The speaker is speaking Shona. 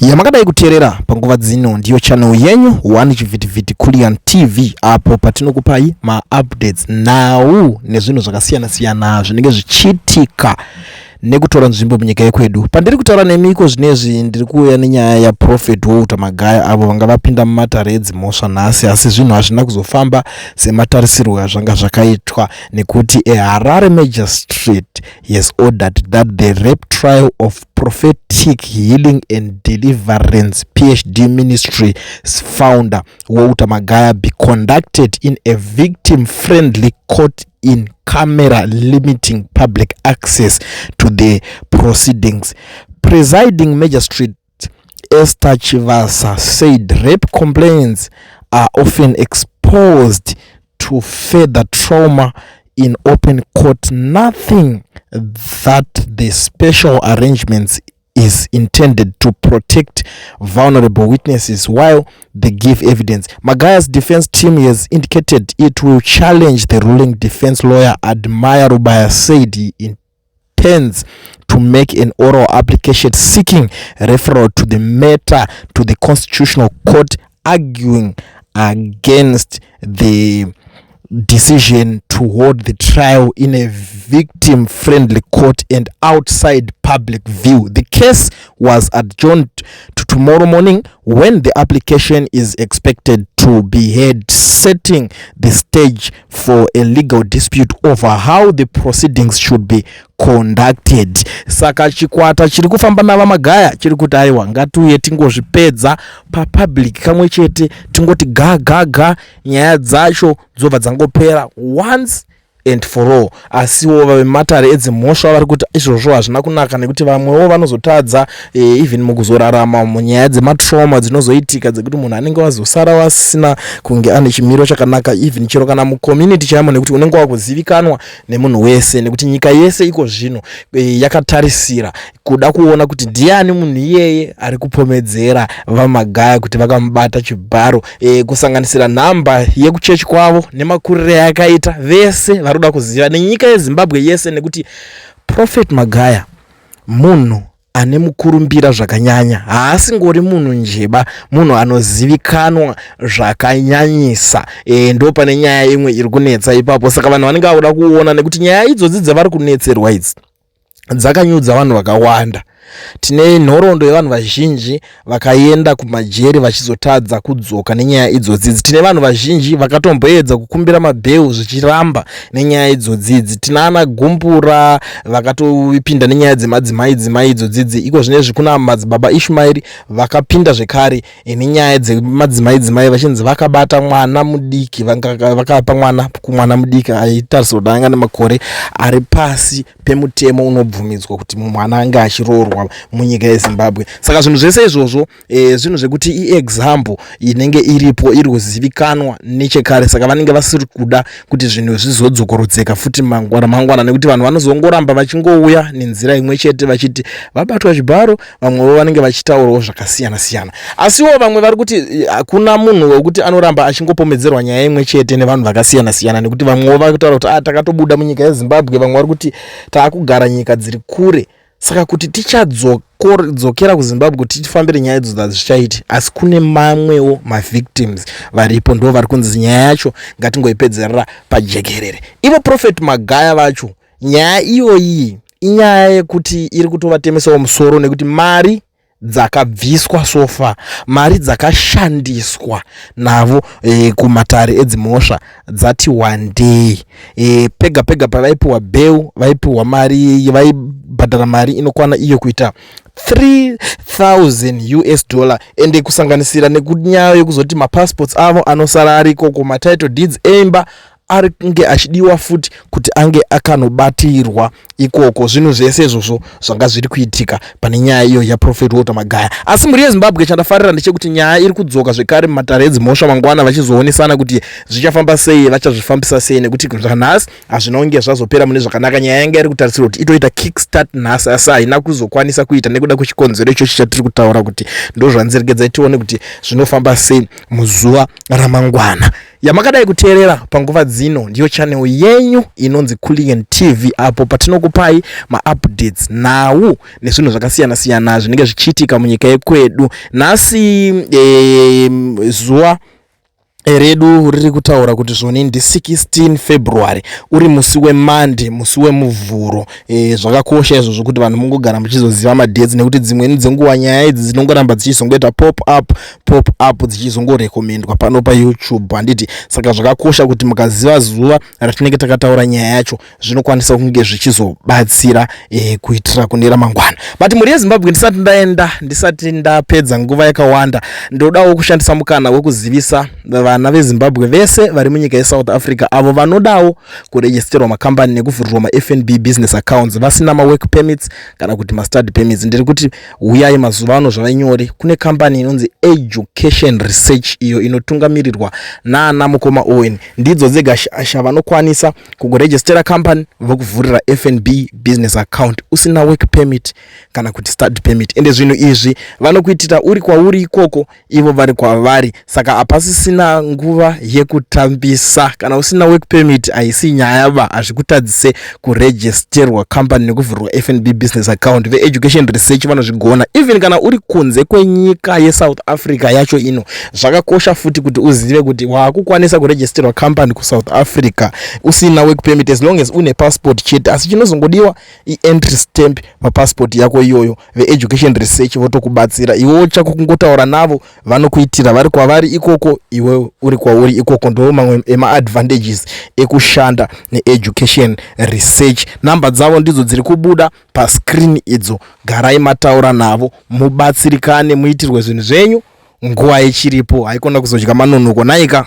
Yamakadai kuteerera panguva dzino ndiyo channel yenyu one chivhitivhiti Kulian TV, apo patinokupai maupdates, nhau nezvinhu zvakasiyana siyana zvinenge zvichiitika nekutora nzvimbo munyika yekwedu. Pandiri kutaura nemi iko zvinezvi, ndiri kuuya nenyaya yaProphet Walter Magaya, avo vanga vapinda mumatare edzimhosva nhasi, asi zvinhu hazvina kuzofamba sematarisirwo azvanga zvakaitwa, nekuti eHarare Magistrate has ordered that the rape trial of Prophetic Healing and Deliverance, PhD Ministry founder Walter Magaya be conducted in a victim friendly court in camera, limiting public access to the proceedings. Presiding Magistrate Esther Chivasa said rape complaints are often exposed to further trauma in open court, noting that the special arrangements is intended to protect vulnerable witnesses while they give evidence. Magaya's defense team has indicated it will challenge the ruling. Defense lawyer Admire Rubaya said he intends to make an oral application seeking referral to the matter to the Constitutional Court, arguing against the decision to hold the trial in a victim friendly court and outside public view. The case was adjourned to tomorrow morning, when the application is expected to be heard, setting the stage for a legal dispute over how the proceedings should be conducted. Saka chikwata chiri kufamba navaMagaya chiri kuti aiwa, ngatiuye tingozvipedza papublic kamwe chete, tingoti ga ga ga, nyaya dzacho dzobva dzangopera once and for all. Asiwo vematare edzimhosva vari kuti izvozvo hazvina kunaka, nekuti vamwewo vanozotadza even mukuzorarama munyaya dzematrauma dzinozoitika, dzekuti munhu anenge wazosara wasina kunge ane chimiro chakanaka, even chero kana mucommunity chaimo, nekuti unenge wakuzivikanwa nemunhu wese, nekuti nyika yese iko zvino yakatarisira kuda kuona kuti ndiani munhu iyeye ari kupomedzera vaMagaya kuti vakamubata chibharo, kusanganisira nhamba yekuchechi kwavo nemakuriro ayakaita. Vese vari kuda kuziva nenyika yeZimbabwe yese, nekuti Prophet Magaya munhu ane mukurumbira zvakanyanya, haasingori munhu njeba, munhu anozivikanwa zvakanyanyisa. Ndo pane nyaya imwe iri kunetsa ipapo. Saka vanhu vanenge vakuda kuona, nekuti nyaya idzodzi dzavari kunetserwa idzi dzakanyudza vanhu vakawanda. Tine nhoroondo yevanhu vazhinji vakaenda kumajeri vachizotadza kudzoka nenyaya idzodzidzi. Tine vanhu vazhinji vakatomboedza kukumbira mabail zvichiramba nenyaya idzodzidzi. Tina ana Gumbura vakatopinda nenyaya dzemadzimai dzimai idzodzidzi. Iko zvinezvi kuna Madzibaba Ishmaeri vakapinda zvekare nenyaya dzemadzimai dzimai, vachinzi vakabata mwana mudiki, vakapa mwana kumwana mudiki aitarisirwa kuti anga nemakore ari pasi pemutemo unobvumidzwa kuti mwana ange achiroorwa munyika yeZimbabwe. Saka zvinhu zvese izvozvo zvinhu zvekuti iexample inenge iripo, iri kuzivikanwa nechekare. Saka vanenge vasiri kuda kuti zvinhu zvizodzokorodzeka futi mangwana mangwana, nekuti vanhu vanozongoramba vachingouya nenzira imwe chete vachiti vabatwa chibharo. Vamwewo vanenge vachitaurawo zvakasiyana siyana, asiwo vamwe vari kuti hakuna munhu wekuti anoramba achingopomedzerwa nyaya imwe chete nevanhu vakasiyana siyana, nekuti vamwewo vari kutaura kuti ah, takatobuda munyika yeZimbabwe. Vamwe vari kuti taakugara nyika dziri kure, saka kuti tichadzokera kuZimbabwe kuti tifambire nyaya idzodzo hazvichaiti. Asi kune mamwewo mavictims varipo, ndo vari kunzi nyaya yacho ngatingoipedzerera pajekerere. Ivo Prophet Magaya vacho, nyaya iyoyi inyaya yekuti iri kutovatemesawo musoro, nekuti mari dzakabviswa so far, mari dzakashandiswa navo kumatare edzimhosva dzati wandei. Pega pega pavaipiwa bail vaipiwa mari, vaibhadhara mari inokwana iyo kuita 3000 US dollar, ende kusanganisira nekunyaya yekuzoti mapassports avo anosara ariko, kumatitle deeds eimba ari kunge achidiwa futi kuti ange akanobatirwa ikoko. Zvinhu zvese izvozvo zvanga zviri kuitika pane nyaya iyo yaProphet Walter Magaya. Asi mhuri yeZimbabwe, chandafarira ndechekuti nyaya iri kudzoka zvekare mumatare edzimhosva mangwana, vachizoonesana kuti zvichafamba sei, vachazvifambisa sei, nekuti zvanhasi hazvina kunge zvazopera mune zvakanaka. Nyaya yanga iri kutarisirwa kuti itoita kickstart nhasi, asi haina kuzokwanisa kuita nekuda kwechikonzero ichochi chatiri kutaura kuti ndo zvanziregedzai tione kuti zvinofamba sei muzuva ramangwana. Yamakadai kuteerera panguva dzino ndiyo channel yenyu inonzi Kulliant TV, apo patinokupai maupdates, nhau nezvinhu zvakasiyana siyana zvinenge zvichiitika munyika yekwedu. Nhasi zuva redu riri kutaura kuti zvoni ndi 16 February, uri musi weMonday, musi weMuvhuro. Zvakakosha izvozvo kuti vanhu mungogara muchizoziva madates, nekuti dzimweni dzenguva nyaya idzi dzinongoramba dzichizongoita pop up, pop up, dzichizongorekomendwa pano paYouTube, handiti? Saka zvakakosha kuti mukaziva zuva ratinenge takataura nyaya yacho, zvinokwanisa kunge zvichizobatsira kuitira kune ramangwana. But mhuri yeZimbabwe, ndisati ndaenda, ndisati ndapedza nguva yakawanda, ndodawo kushandisa mukana wekuzivisa vana veZimbabwe vese vari munyika yeSouth Africa, avo vanodawo kuregisterwa makambani nekuvhurirwa maFNB business accounts vasina mawork permits kana kuti mastudy permits. Ndiri kuti uyai, mazuva ano zvava nyore. Kune kambani inonzi Education Research, iyo inotungamirirwa naana mukoma Owen. Ndidzo dzega shasha vanokwanisa kukurejistera company, vokuvhurira FNB business account usina work permit kana kuti study permit. Ende zvinhu izvi vanokuitira uri kwauri ikoko, ivo vari kwavari. Saka hapasisina nguva yekutambisa. Kana usina work permit haisi nyaya ba, hazvikutadzise kuregisterwa company nekuvhurirwa FNB business account. VeEducation Research vanozvigona, even kana uri kunze kwenyika yeSouth Africa yacho ino. Zvakakosha futi kuti uzive kuti waakukwanisa kuregisterwa company kuSouth Africa usina work permit, as long as une passport chete. Asi chinozongodiwa ientry stamp papassport yako iyoyo. VeEducation Research votokubatsira. Iwewo chako kungotaura navo, vanokuitira vari kwavari ikoko, iwe uri kwauri ikoko. Ndo mamwe emaadvantages ekushanda neEducation Research. Namba dzavo ndidzo dziri kubuda pascreen idzo. Garai mataura navo, mubatsirikane, muitirwe zvinhu zvenyu nguva ichiripo. Haikona kuzodya manonoko naika.